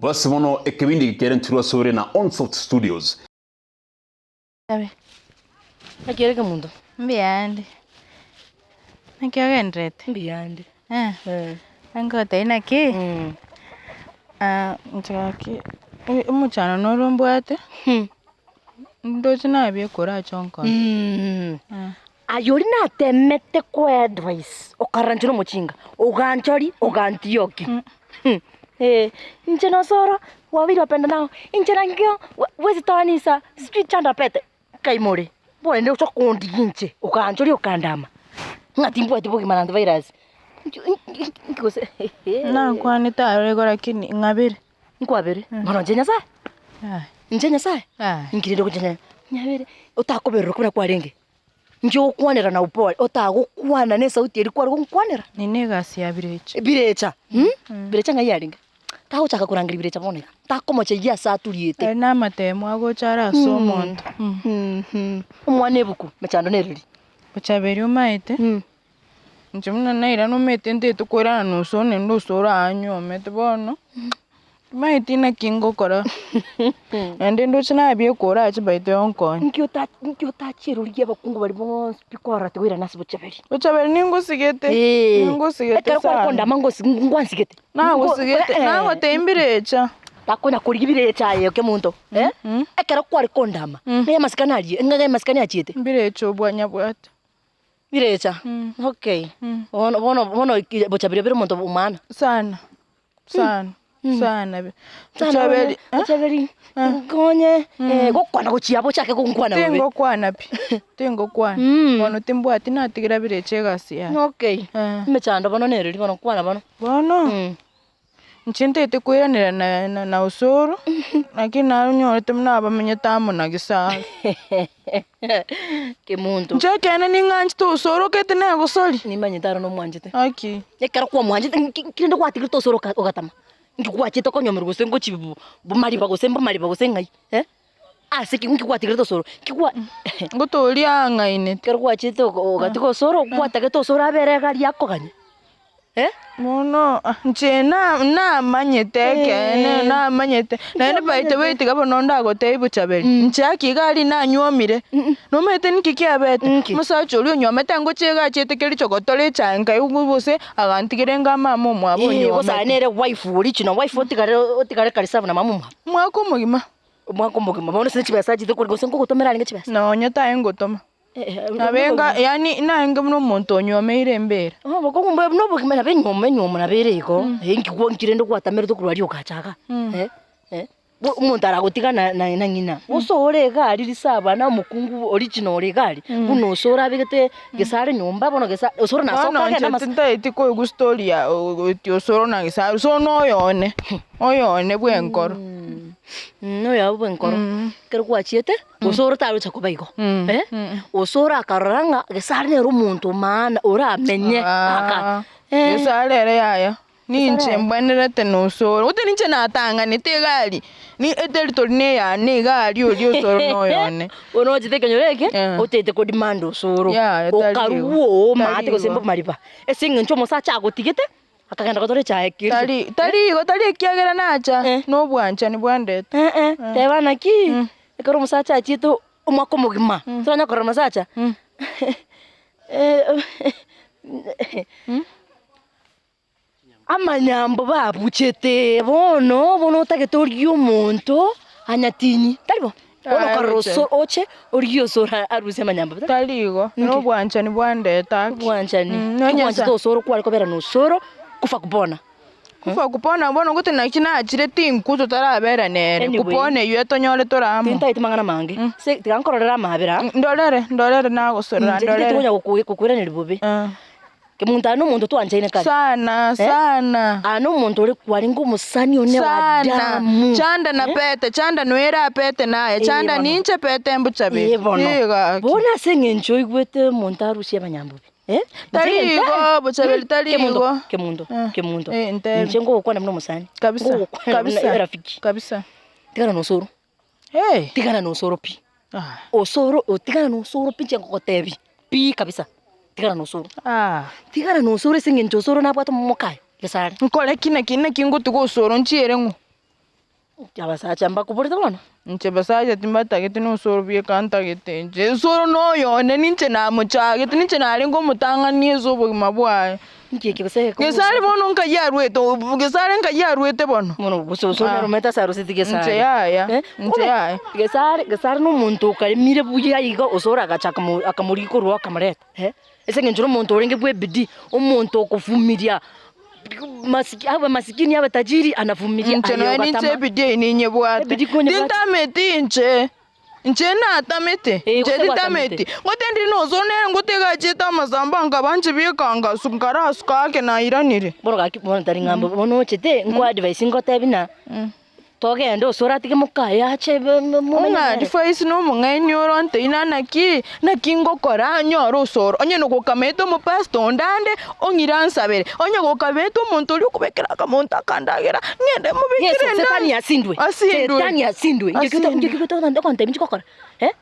Basi bono ekebindi eke kerentirwe asore na Onsoft Studios. Abe. Naki ore kemunto? Mbuyande. Naki ogendererete? Mbuyande. Eh. Eh. Ngotebi naki, inche gaki omochando noro mbwate, ndoche naye ekorache onkonye. Aye oria natemete koa advice okarora inche nomochinga, oganchoria ogantiokia. Eh, inche nosoro wawili wapendanao, inche nangio huwezi toa nisa, sijui chanda pete, nkaimore, bono rende ocha kondigia inche, oganchoria okandama, ng'a timbwati bogima na antivirus, inki inki gose Nakwanete aro igo lakini ng'abere. Nkwabere, bono inche Nyasaye? Inche Nyasaye? Inki rende ogocha Nyasaye? Nyabere, otakobererwa buna kwarenge. Inche ogokwanera na upole, otagokwana na esauti eria kware gonkwanera. Eye negasi ya birecha. Birecha, Birecha ng'ai yarenge? Tagochaka korangeria birecha bono iga, takomochayia ase aturiete. Aye namatemo agocha are ase omonto. Omwana ebuku, mechando nereri. Bochaberi omaete, inche buna nairana omanyete ntagete koirana na osoro naende osoro aanyuomete bono, timanyeti naki ngokora, naende ndoche nabieka orache by the way onkonye. Nki ota nki otachire origie abakungu baria bonsi pi kwarora tigoirana ase bochaberi. Bochaberi ningosigete, ningosigete Ekero kware sana. kondama ngosi ngwansigete. Nagosigete, nagotebia mbirecha. Takonya korigia birecha aye kemonto, eh? Ekero kware kondama, ng'a amasikani aria, ng'a amasikani achiete. Mbirecha obwanyabwate. Birecha, okay. Bono bono bono bochaberi bire omonto omwana. Sana, sana, sana bi. Sana Bochaberi, bono, bochaberi, nkonye, gokwana gochia abwo ochake gonkwana bobe. Tingokwana pi, tingokwana. Bono timbwati natigera birecha egasi yaye. Okay, emechando bono nereri bono kwana bono. Bono, Inche ntagete koiranera na na na osoro, lakini nanyorete buna abamenyete amo na Gesare. Kemunto. Inche ekeene ning'anchete osoro okete negosori. Nimanyete aro nomwanchete. Gaki. Ekero kwamwanchete nki nki rende gwatigete osoro oka ogatama? Nki gwachete konyomerwa gose ngochi bo bomariba gose mbomariba gose ng'ai eh? Ase ki nki gwatigerete osoro? Nki gwa Ngotoria ang'ainete. Ekero gwachete ogo ogatiga osoro, gwatagete osoro abere iga aria akoganya eh? Bono inche na namanyete ekeene, namanyete, naende by the way tiga bono ndagotebie bochaberi, inche aki iga aria nanyuomire, nomanyete ninki kiabete? Nki? Omosacha oria onyuomete ngochia iga achiete kericho gotora echae nkaigwa gose agantigera enga mama omwabo Gose aye onyuomete. nere wife original wife otigare otigare karisabu na mama omwabo. Omwaka omogima. Omwaka omogima bono ase chibesa achete kore gose nkogotomera arenge chibesa? Nonye taye ngotoma. Nabo enga yaani narenge buna omonto onywomeire embera. Obokong'u mbuya buna obogima nabo enywomo enywomo nabo ere igo, inki gwo inki rende gwatamerete korwa aria ogacha igaa eh eh bo omonto aragotiga na na na ng'ina, gose ore iga aria risabu na omokungu original ore iga aria, buna ose orabegete gesare nyomba bono gesa osoro nasoka Bono agende inche amasa. tintageti koigwa story ya oti osoro na gesare, osoro na oyone, oyone bwa enkoro. Noyo bw'enkoro, ekero gwachiete, gose ore tarocha koba igo, eh, gose ore akarora ng'a gesare nere omonto o maana oramenye aka eh. Gesare ere yaya, ninche mbwenerete na osoro, gose ninche natang'anete egari, ni eteritori na eyane iga aria oria osoro na oyone. Bono ochete ekenyoro eke, Eh. otagete kodemand osoro, Yaya, tari igo, okarwa oo tari maate gose igo. mbomariba, ase eng'encho omosacha agotigete. Akagenda gotora echae ekeria. Tari, tari igo, tari ekiagera nacha, Eh. nobwanchani bwandete. Eh, eh, teba naki, ekero omosacha achiete omwaka omogima, toranya korora omosacha, amanyambo babuchete bono, bono otagete origie omonto anyatinyi, tari bo? Bono Aye, okarora gocha. oso oche origie osoro arusie amanyambo, tari? Tari igo, nobwanchani bwandete aki. Obwanchani, Mm, nonye kigwanchete sa- osoro kware kobera na osoro, kufa kupona. Kufa kupona bono gose naki nachire tinku totarabera nere, Anyway. kupona eywo etonyore tore amo. Tintageti mang'ana mange, se tiga nkororere amabera aa. Ndorere, ndorere nagosorora Inche tintageti ndorere. konya gokwe gokoiraneria bobe. Eh. Kemunto aye nomonto twanchaine kare. Sana, sana. Aye nomonto ore kwarenge omosani one wa Sana. damu. Chanda na pete, chanda noere apete naye, Eh, chanda bono. ninche pete mbuchaberi. Eh, bono. Eh, gaki. Bono ase eng'encho oigwete omonto arusie abanyambobe. Eh? Tari Inche igo, eh, bochaberi tari Kemunto, igo. Kemunto, Eh, Kemunto. eh, ntebi. Inche ngogokwana buna omosani. Kabisa, Ngogokwana buna kabisa, erafiki. kabisa. Tigana na osoro. Hey. Tigana na osoro pi. Ah. Osoro, otigana na osoro pi inche ngogotebi, pi kabisa, tigana na osoro. Ah. Tigana na osoro ase eng'encho osoro nabwate omokaye, gesare. Nkore ki naki naki ngotiga osoro nchiere ng'o? Abasacha mbakoborete bono? Inche basacha timbatageti na osoro bieka ntagete inche. Osoro noyo one ninche namochagete, ninche narenge omotang'ani ase obogima bwaye. Inki eke gose egekong'u Gesare bono nkai arwete, obu Gesare nkai arwete bono? Bono gose osoro Ah. nere omanyete ase aruseti Gesare. Inche yaya, Eh, inche kumbe yaya. Gesare Gesare na omonto okaremire buya iga osoro agacha akamo akamorigia korwa oo akamoreta eh, ase eng'encho na omonto orenge bwa ebidii, omonto okovumilia masiki abe masikini abe tajiri anavumilia Inche aye nonya ninche ogatama. ebidii eye ninyebwate. Ebidii konyebwate. Tintameti inche, inche natamete, Eh, inche gose tintameti. gwatamete. Ngote ndiri na osoro nere ngote iga achiete amasamba nkaba inche bieka ngasu nkarasuka ake nairanire. Bono gaki bono tari ng'a bono ochete nko advise ngotebi ng'a. Togende ase oratige mokaye ache Ng'a advice na omong'aini ore ontebie ng'a naki, naki ngokora nyore osoro, onye nogokamaete omopastor onde ande, ong'ire ansabere, onye gokamaete omonto oria okobekera akamonto akandagera, ng'ende mobekere Yeso, endagera. setani asindwe, Asindwe. setani asindwe, Asindwe. inki ogontebia inche gokora eh?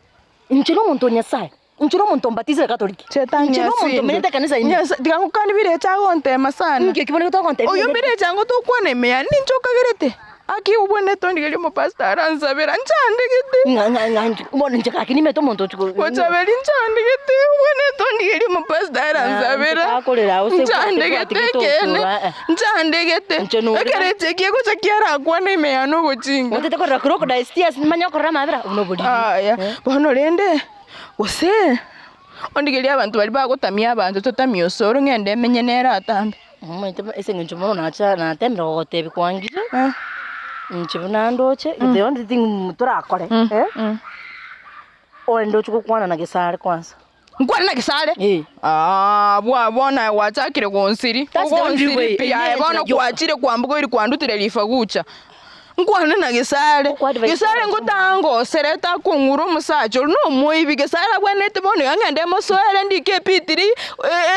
Inche na omonto o Nyasaye, inche na omonto mbatisire katoliki, Shetani inche na omonto asindwe. omenyete ekanisa ime. Nyasae, tiga ngokanie birecha agontema sana. Inki ekio bono togontebia Oyio ng'a- mbirecha ngo tokwana ime yane, ninche okagerete? Aki obwenerete ondigerie omopastor aransabera, nchandegete. Ng'a ng'a ng'a inche bono inche gaki nimanyete omonto ochi ko- Bochaberi nchandegete, obwenerete ondigerie omopastor aransabera. Ah, ntakorera ase Nchandegete gwatigete ekeene, osoro, eh, eh. nchandegete. Inche nore- Ekero eche ekegocha kiarakwane ime yane ogochinga. Otete korera crocodile tears nimanye okorora amabera, obwo noboriri. Aya, bono rende, gose ondigerie abanto baria bagotamia abanto totamie osoro ng'ende emenye nere atambe. Omanyete ase eng'encho bono nacha natemire gogotebia kwangire, inche buna ndoche, the only thing torakore eh, orende oche gokwana na Gesare kwanza. Nkwane na Gesare? Eh. Aah abwo bono aye gwachakire gonsiri, That's the only ogonsiri way, pi eyio aye enchera bono yoka. gwachire kwambuga kwandutire rifagucha. Nkwane na Gesare, Okwa-advise Gesare ngotangosere takong'ura omosacha oria nomoibi, Gesare abwenerete bono iga ng'ende mosoere ndike epitiri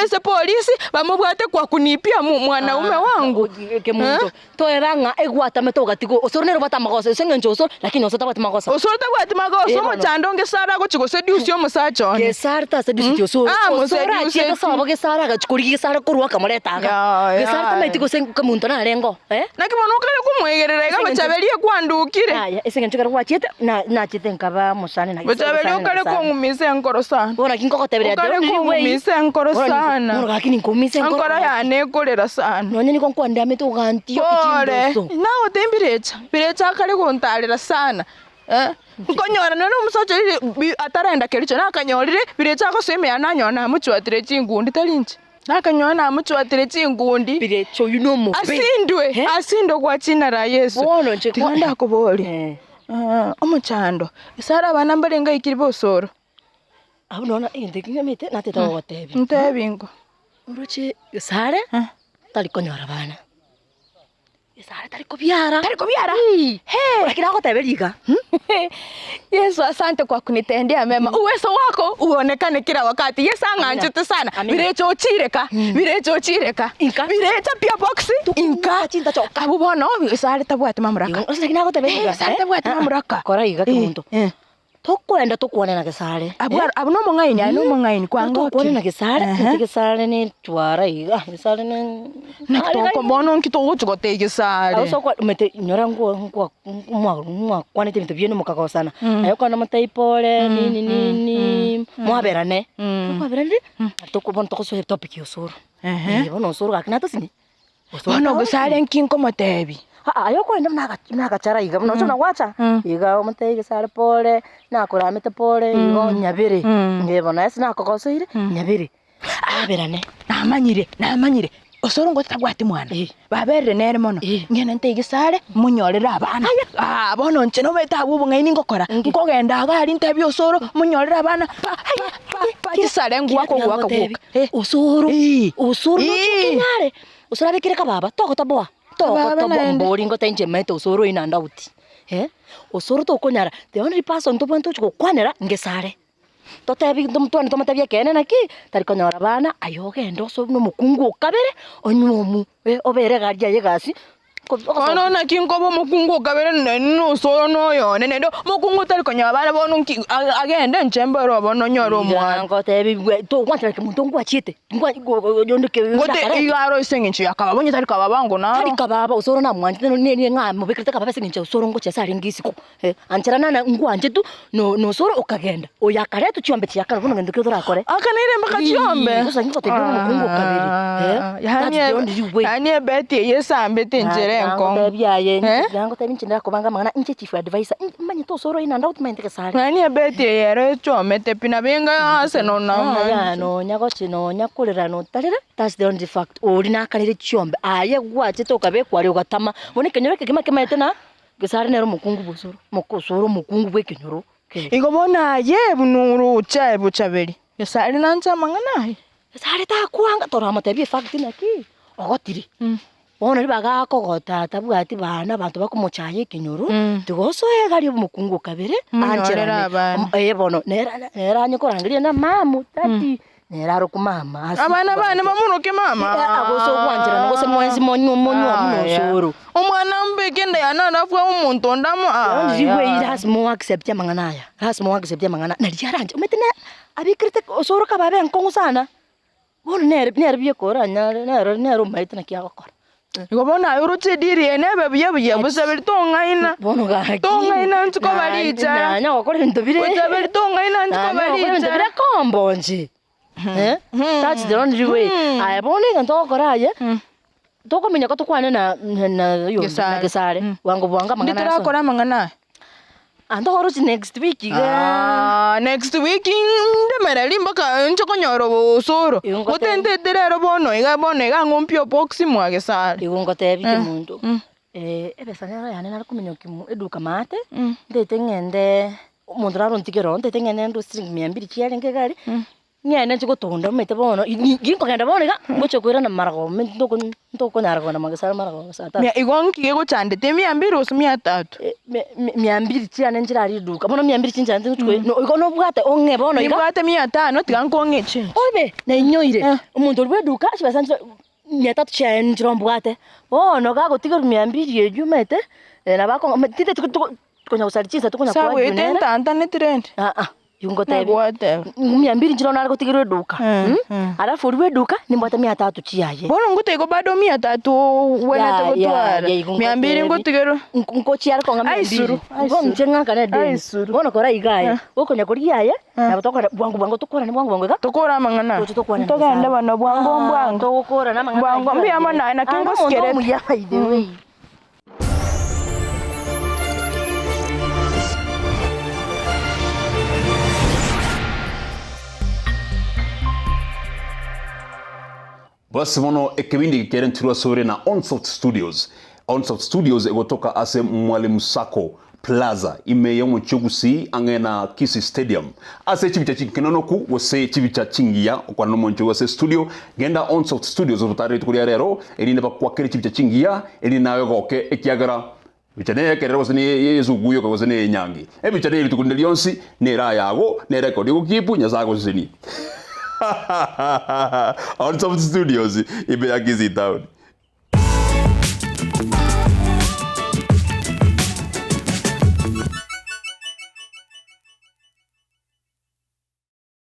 ase polisi bamobwate kwa kunipia mwanaume wangu. Kemunto, toeba ng'a egwatamete ogatiga osoro nere obwate amagoso ase eng'encho osoro lakini osoro tabwati magoso. Osoro tabwati magoso, Eh, bono. omochando onge Gesare agochia goseduce omosacha one. Gesare taseduceti osoro, Ah, osoro moseduceti. achiete sobo Gesare agachia korigia Gesare korwa akamoreta iga. Ya, ya, Gesare tamaeti gose kemunto narenge oo eh. Naki bono okare komoegerera iga Ase eng'encho- bochaberia kwandukire. Yaya, ase eng'encho ekero gwachiete, na nachete nkaba omosani na Gesare, Bochaberia omosani na okare Gesare. kong'umisa enkoro sana. Bono naki nkogoteberia Okare the only way- kong'umisa enkoro Bono niko- sana. Bono gaki ninkoumise enkoro Enkoro gaki. yane ekorera sana. Nonye nigo nkwandamete ogantiokia Pore, chindoso. nagotebia mbirecha, birecha akare gontarera sana eh, nkonyora nonye na omosacha oria bi ataraenda kericho nakanyorire birecha agosoa ime yane nanyora namochwatire chinkundi tari inche, nakanyora namochwatire chinkundi. Birecha oyio nomobe. Asindwe, Eh? asindwe kwa jina la Yesu. Bono inche Tiga ndakoborie, Eh. omochando, ase are abana mbare ngaikire bosoro? Abwo nonya egento ekio ngamanyete natete gogotebia. Ntebi ingo. Oroche Gesare tari konyora bana. Gesare tari kobiara. Tari kobiara? Hee. Lakini nagoteberia iga. Yesu asante kwa kunitendea mema. Uwezo wako uonekane kila wakati. Yesu ang'anchete sana. Amina. Birecha ochire ka. Birecha ochire ka. Inka. Birecha pia box. Inka. Chintachoka. Abwo bono Gesare tabwati mamuraka. Gose lakini nagoteberia iga. Gesare tabwati mamuraka. Kora iga kemonto. Eh. Tokoenda tokwane na Gesare. Abwo abwo nomong'aini aye nomong'aini kwanga Tokwane na Gesare, Ehe. inche Gesare nechwara iga, Gesare ne Naki toko bono nki togochi gotebia Gesare? Ase okwa omanyete nyora nkwa nkwa mwa mwakwanete ebinto biaino mokagosana, aye okogenda omotebie pore nini nini, mwaberane, ekero mwaberanire, toko bono togosoa etopic ya osoro. Ehe. Eh bono osoro gaki natosinye. Bono Gesare nki nkomotebia? Aa aye okoenda buna aga buna agachara iga buna oche buna gwacha, iga omotebie Gesare pore, nakoramete pore igo nyabere, eh bono ase nakogosoire nyabere, aberane. Namanyire, namanyire, osoro ngocha tabwati mwana, Eh. baberire nere mono, Eh. ng'ende ntebie Gesare, monyorere abana. Aa bono inche nomanyete abwo obong'aini ngokora, nkogenda iga aria ntebie osoro, monyorere abana, pa pa pa pa chisare ngwaka ogwaka gwoka. Eh. Osoro, Eh. osoro noche Eh. okenyare, osoro abekire kababa, togotoboa. Kababa Togotoboa naende. mbori ngote inche maete osoro oino ande out, eh, osoro tokonyara the only person tobwenerete tochi gokwanera ngesare, totebi twende tomotebie ekeene naki, tari konyora bana aye ogende ase buna omokungu o kabere onywe omu, eh, obere egari yaye egasi. Bono naki nkoba omokungu o kabere naende nosoro na oyone, naende omokungu otari konyora abana bono nki agende inche mbere oo bono nyore omwana. Ngotebiwe togwanchera kemonto ngwachiete, Gote iga aro ase eng'encho ya kababa onye tari kababa ango naro. Tari kababa osoro namwanchete nere ng'a amobekerete kababa ase eng'encho osoro ngochia ase arenge isiko. Anchera nana ngwanche tu no nosoro okagenda, oyo akaretwa chiombe chiakarwa bono gento ki otorakore? Akaneire mpaka chiombe? Gose ngotebia ore omokungu okabere, Yaani that's the only way. yaani ebeti eyio esambete enchera enkong'u. Nagotebia aye, Eh? nagotebia inche ndakobanga amang'ana inche chief advisor, manyete osoro in and out manyete gesare. Yaani ebeti eye ero echomete pi nabo enga Arsenal na Yaya nonya gochi nonya korera notarera, that's the only fact. Oria nakarire chiombe, aye gwachete okabekwa aria ogatama, bono ekenyoro ekegima kemaete na. Gesare nere omokungu bw'osoro, moka osoro omokungu bw'ekenyoro kere. Igo bono aye buna oroche bochaberi, Gesare nanche amang'ana aye. Gesare takwanga, toramotebia efact naki, ogotire. Bono ribaga akogota tabwati bana abanto bakomochaya ekenyoro, tiga osoe egari omokungu okabere, Omonyorere ancherane. abana. Eh bono, nere nere anye korangeria na mamu, daddy. Nere arokwe mama ase Abana bane bamoroke mama. Gose ogwancherana gose mwensi monywe monywe buna osoro. Omwana mbeke enda yane alafu abe omonto onde amo Bono riria lasima o accept amang'ana aya, lasima o accept amang'ana naria aranche omanyete na abekerete osoro kaba abe enkong'u sana, bono nere nere bieka oranyare nere nere omaete naki agokora. Igo bono aye oroche ediri eye nebe buya buya bosaberi tong'aina. Bono gaki. Tong'aina inche koba richara. Nanya gokora ebinto bire. Bosaberi tong'aina inche koba Nanya gokora ebinto richara. bire kombonchi. Eh, that's the only way. Aye bono egento ogokora aye, tokominyoka tokwane na na oyo Gesare. na Gesare, bwango bwango Ndi amang'ana aso. torakore amang'ana aya. Ah, ntokorochi next week igaa. Ah, next week ndemereri mpaka inche konyora obosoro. Igo ngotebi. Gotentete rero bono iga bono iga ng'o mpia obox mwa Gesare. Igo ngotebi kemonto, ebesa nero yane nare kominyokia mo eduka maate, ntaete ng'ende omonto narontigere oo, ntaete ng'ende ndue siringi mia mbiri chiarenge iga aria, Ng'ende nchie gotunda omanyete bono, ginkogenda bono iga, ngochia koirana maragoba omanyete ntoko ntokonyara kogenda magesare maragoba saa tatu. Mia igo nki gegochandete emia mbiri gose mia tatu? Mia mbiri chiane nchire aria eduka, bono mia mbiri chinchande ngochia koi no igo nobwate ong'e bono iga. Nimbwate mia tano tiga nkong'e chinche. Obe, nainyoire, omonto oria bwa eduka chibesa nchire mia tatu chiaye nchire ombwate, bono gagotigerwa mia mbiri eywo omanyete, nabo akong'a tinteti konya gosaria chinsa tokonya Sabu koargue ete nere. ntantaneti rende. Aa. Ingotebia, Nagwateba. mia mbiri nchire nare gotigerwa eduka, alafu oria bwa eduka nimbwate mia tatu chiaye. Bono ngoteba igo bado mia tatu ogwenerete Ya, ya, gotwara, ya, igo mia mbiri ngotebi. ngotigerwa. Nkochiare kong'a mia mbiri. Aisuru, Igo aisuru. inche ng'akane edeni. Aisuru. Bono kora iga aye, gokonya korigia aye, nabo tokora bwango bwango tokorane bwango bwango iga. Tokore amang'ana aya. Toche tokwane na Ntogende Nyasaye. bono bwango mbwango. Togokorana amang'ana Bwango, ayio mbuya aye. mono aye naki Aye nomonto ngosikerete. omuya by the way. Basi bono ekebindi eke kerentirwe asore na Onsoft Studios. Onsoft Studios egotoka ase Mwalimu Sacco Plaza ime y'omochie o Gusii ang'e na Kisii Stadium. Ase chibicha chinkenonoku gose chibicha chingiya okwana nomonche oyo ase studio, genda Onsoft Studios obotaare rituko ria rero erinde bakwakere chibicha chingiya erinde naye ogoke ekiagera ebicha neyekerero gose neyesuguyu gose neyenyangi. Ebicha neye rituko rinde rionsi nere ayago nerekodi ogokipu Nyasaye agosesenie. Onsoft Studios ime ya Kisii Town.